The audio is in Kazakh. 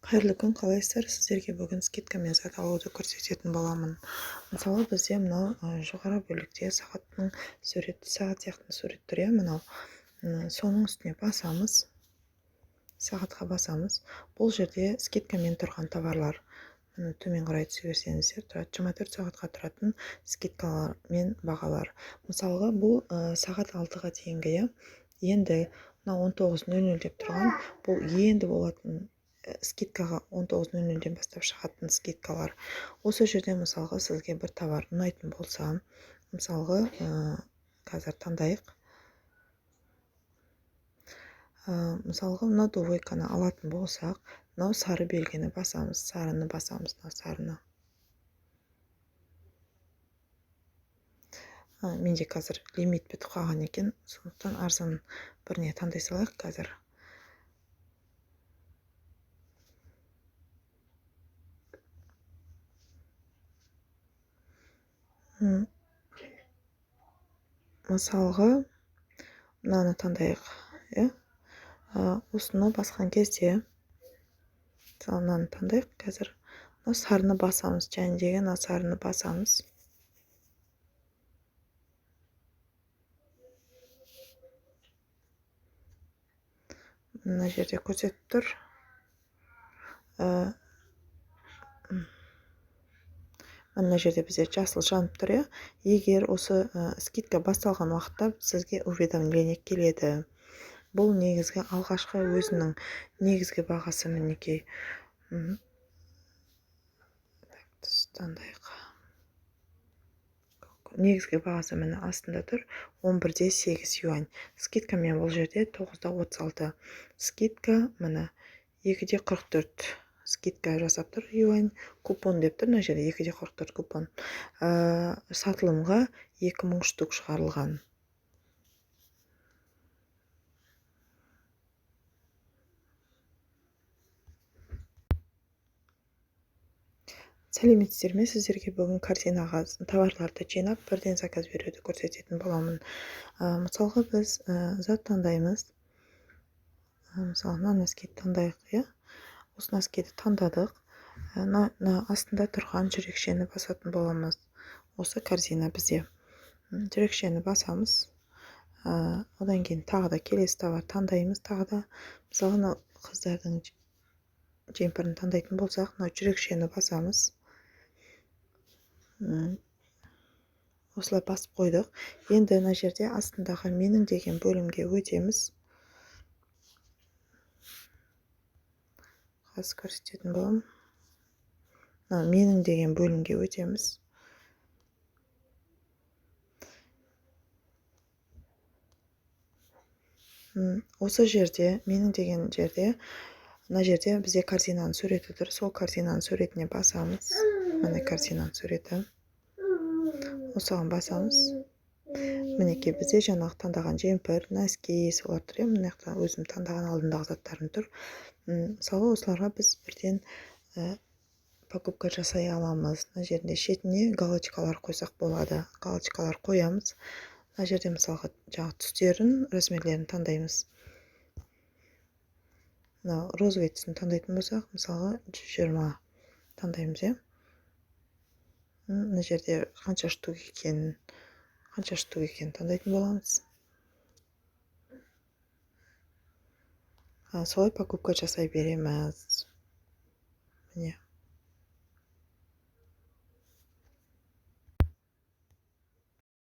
Қайырлы күн, қалайсыздар? Сіздерге бүгін скидкамен зат алуды көрсететін боламын. Мысалы, бізде мынау жоғары бөлікте сағаттың суреті, сағат сияқты сурет тұр, иә, мынау. Соның үстіне басамыз. Сағатқа басамыз. Бұл жерде скидкамен тұрған товарлар. Міне, төмен қарай түсе берсеңіздер тұрады. 24 сағатқа тұратын скидкалар мен бағалар. Мысалға, бұл сағат 6-ға дейінгі, иә. Енді мына 19:00 деп тұрған, бұл енді болатын скидкаға 19:00-ден бастап шығатын скидкалар. Осы жерде мысалға сізге бір товар ұнайтын болса, мысалға, қазір таңдайық. Мысалға, мына двойканы алатын болсақ, мынау сары белгіні басамыз, сарыны басамыз, мынау сарыны. Менде қазір лимит бітіп қалған екен, сондықтан арзан біріне таңдай салайық қазір. Мысалға, мынаны таңдайық, иә? Осыны басқан кезде, мысалы, мынаны таңдайық қазір. Мына сарыны басамыз, жәндегі мына сарыны басамыз. Мына жерде көрсетіп тұр. Мына жерде бізде жасыл жанып тұр, иә. Егер осы скидка басталған уақытта сізге уведомление келеді. Бұл негізгі алғашқы өзінің негізгі бағасы мінекей. Так, таңдайық. Негізгі бағасы міне астында тұр. 11,8 юань. Скидкамен бұл жерде 9,36. Скидка міне 2,44 скидка жасап тұр юань. Купон деп тұр мына жерде 2,44 купон. Сатылымға 2000 штук шығарылған. Сәлеметсіздер ме? Сіздерге бүгін корзинаға товарларды жинап, бірден заказ беруді көрсететін боламын. Мысалға, біз зат таңдаймыз. Мысалы, мына носки таңдайық, иә? Осы носкиді таңдадық. Мына астында тұрған жүрекшені басатын боламыз. Осы корзина бізде. Жүрекшені басамыз. Одан кейін тағы да келесі товар таңдаймыз, тағы да. Мысалы, мынау қыздардың жемпірін таңдайтын болсақ, мынау жүрекшені басамыз. Осылай басып қойдық. Енді мына жерде астындағы менің деген бөлімге өтеміз. Қазір көрсететін боламын. Мына менің деген бөлімге өтеміз. Осы жерде, менің деген жерде, мына жерде бізде корзинаның суреті тұр. Сол корзинаның суретіне басамыз. Міне корзинаның суреті. Осыған басамыз. Мінекей бізде жаңағы таңдаған жемпір, носки, солар тұр, иә. Мына жақта өзім таңдаған алдындағы заттарым тұр. Мысалы, осыларға біз бірден покупка жасай аламыз. Мына жерінде шетіне галочкалар қойсақ болады. Галочкалар қоямыз. Мына жерде мысалға жаңағы түстерін, размерлерін таңдаймыз. Мына розовый түсін таңдайтын болсақ, мысалға 120 таңдаймыз, иә. Мына жерде қанша штук екенін таңдайтын боламыз. Солай покупка жасай береміз. Міне.